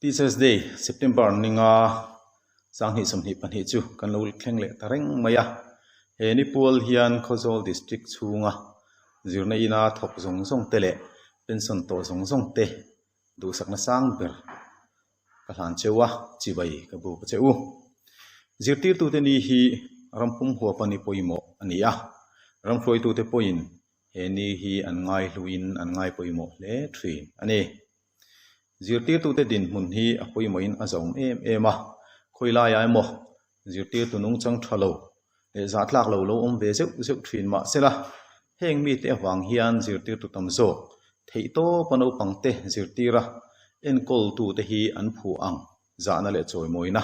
Teachers Day, September ninga 2022 chu kan lo thleng leh ta reng mai a. He ni pual hian Khawzawl District chhunga zirna ina thawk zawng zawng te leh pension tawh zawng zawng te duhsakna sang ber ka hlan cheu a, chibai ka buk a che u. Zirtirtute ni hi ram pum huapa ni pawimawh a ni a, ram hruaitute pawhin he ni hi an ngaihluin an ngai pawimawh hle thin a ni. Zirtirtute dinhmun hi a pawimawhin a zawm em em a, khawi laiah emaw zirtirtu nungchang tha lo leh zahtlak lo lo awm ve zeuh zeuh thin mah sela, heng mite avang hian zirtirtu tam zawk theihtawpa naupangte zirtira enkawltute hi an phuh ang zahna leh chawimawina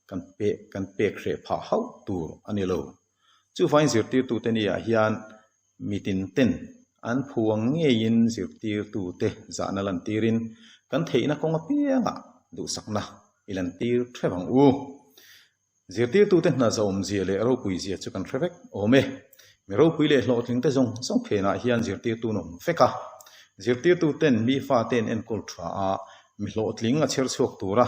kan pe kan pek hreh phah hauh tur a ni lo. Chuvangin zirtirtute niah hian mitin ten an phu ang ngeiin zirtirtute zahna lantirin kan theihna kawng apiangah duhsakna i lantir theuh ang u. Zirtirtute hna zahawmzia leh ropuizia chu kan hre vek awm e. Mi ropui leh hlawhtlingte zawng zawng phenah hian zirtirtu an awm vek a. Zirtirtuten mi fate an enkawl tha a, mi hlawhtling a chher chhuak tura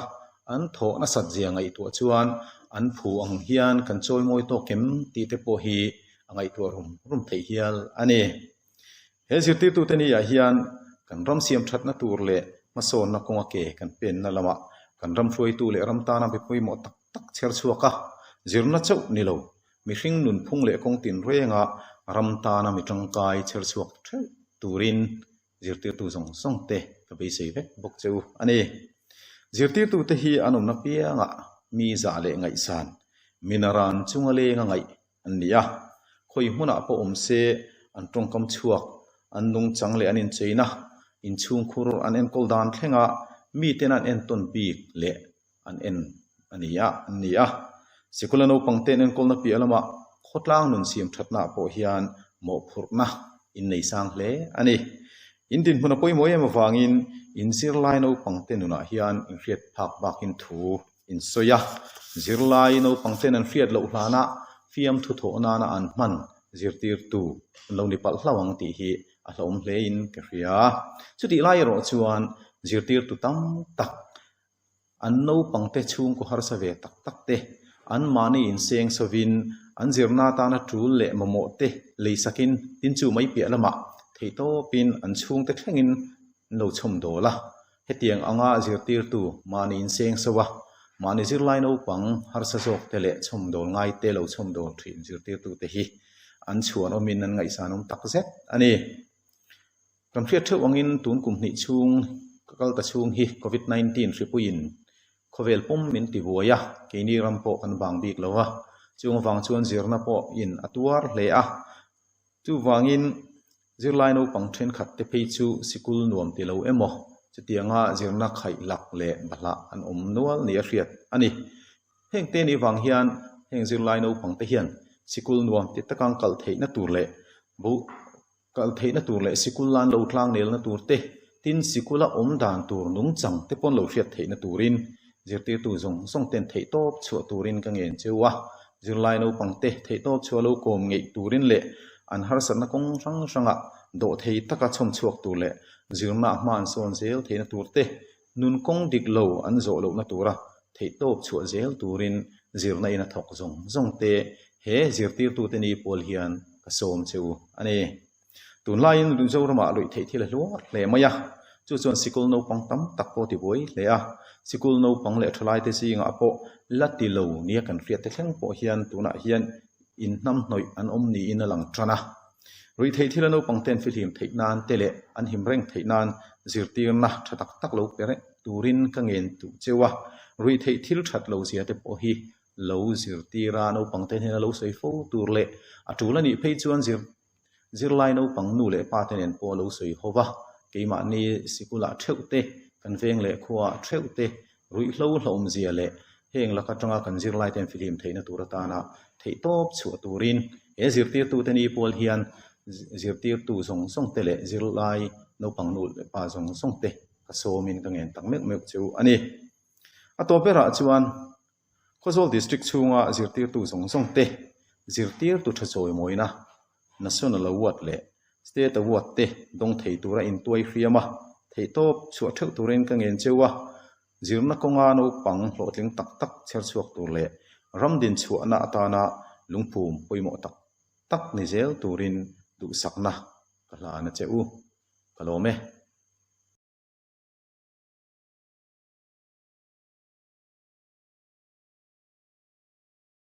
an thawh nasat zia ngaihtuah chuan an phu ang hian kan chawi mawi tawk em tih te pawh hi a ngaihtuah rum rum theih hial a ni. He zirtirtute niah hian kan ram siam thatna tur leh hmasawnna kawnga ke kan penna lamah kan ram hruaitu leh ram tana mi pawimawh tak tak chher chhuak a, zirna chauh ni lo, mihring nunphung leh kawng tinrenga ram tana mi tangkai chher chhuak theuh turin zirtirtu zawng zawng te ka beisei vek bawk che u a ni. Zirtirtute hi an awmna piangah mi zah leh ngaihsan, mi naran chunga lenga ngaih an ni a, khawi hmunah pawh awm se an tawngkam chhuak, an nungchang leh an incheina, inchhungkhur an enkawl dan thlenga miten an entawn bik leh an en a ni a an ni a. Sikula naupangte an enkawlna piah lamah khawtlang nun siam thatnaah pawh hian mawhphurhna in nei sang hle a ni. In dinhmun a pawimawh em avangin in zirlai naupangte nunah hian inhriat phak bakin thu in sawi a, zirlai naupangten an hriat loh hlanah fiamthu thawh nana an hman zirtirtu an lo ni palh hlauh ang tih hi a hlauhawm hlein ka hria. Chutih lai erawh chuan zirtirtu tam tak an naupangte chhungkaw harsa ve tak tak te, anmahni inseng sovin an zirna atana tul leh mamawh te leisakin tin chu mai piah lamah theihtawpin an chhungte thlengin an lo chhawm dawl a. Hetiang anga zirtirtu mahni inseng so a, mahni zirlai naupang harsa zawk te leh chhawmdawl ngai te lo chhawmdawl thin zirtirtute hi an chhuanawmin an ngaihsanawm tak zet a ni. Kan hriat theuh angin tun kum hnih chhung ka kal ta chhung hi Covid 19 hripuiin khawvel pum min ti buai a, keini ram pawh kan vang bik lo a, chung avang chuan zirna pawh in a tuar hle a. Chuvangin zirlai naupang thenkhat te phei chu sikul nuam ti lo emaw chutianga zirna khaih lak leh bahlah an awm nual ni a hriat a ni. Heng te ni vang hian heng zirlai naupang te hian sikul nuam ti taka an kal theihna tur leh bo kal theihna tur leh sikul lan lo tlang nelna tur te, tin sikula awm dan tur nungchang te pawn lo hriat theihna turin zirtirtu zawng zawng ten theihtawp chhuah turin ka ngen cheu a, zirlai naupang te theihtawp chhuah lo kawm ngeih turin leh an harsatna kawng hrang hrangah dawh thei taka chhawm chhuak tur leh zirna hma an sawn zel theihna tur te, nun kawng dik lo an zawh lohna tura theihtawp chhuah zel turin zirna in a thawk zawng zawng te he zirtirtute ni pawl hian ka sawm che u a ni. Tunlaiin Mizoramah luih theih thil a hluar hle mai a, chu chuan sikul naupang tam tak pawh a tibuai hle a, sikul naupang leh thalaite zingah pawh la ti lo nia kan hriat te thleng pawh hian tunah hian inhnamhnawih an awm niin a lang tan a. Ruih theih thila naupang ten fihlim theih nan te leh an him reng theih nan zirtirna tha tak tak lo pe reng turin ka ngen duh cheu a, ruih theih thil that lo zia te pawh hi lo zirtir a, naupang te hnena lo sawi fo tur leh a tul a nih phei chuan zir zirlai naupang nu leh pa te nen pawh a lo sawi ho va, keimahni sikulah theuh te, kan veng leh khuaah theuh te ruihhlo hlauhawmzia leh heng lak atanga kan zirlai ten fihlim theihna tur atana theihtawp chhuah turin he zirtirtute ni pual hian zirtirtu zawng zawng te leh zirlai naupang nu leh pa zawng zawng te ka sawmin ka ngen tak meuh meuh chu a ni. A tawp berah chuan Khawzawl District chhunga zirtirtu zawng zawng te zirtirtu tha chawimawina National Award leh State Award te dawng thei tura intuai hriam a, theihtawp chhuah theuh turin ka ngen cheu a. Zirna kawnga naupang hlawhtling tak tak chher chhuak tur leh ram dinchhuahna atana lungphum pawimawh tak tak ni zel turin duhsakna ka hlan a che u. Ka lawm e.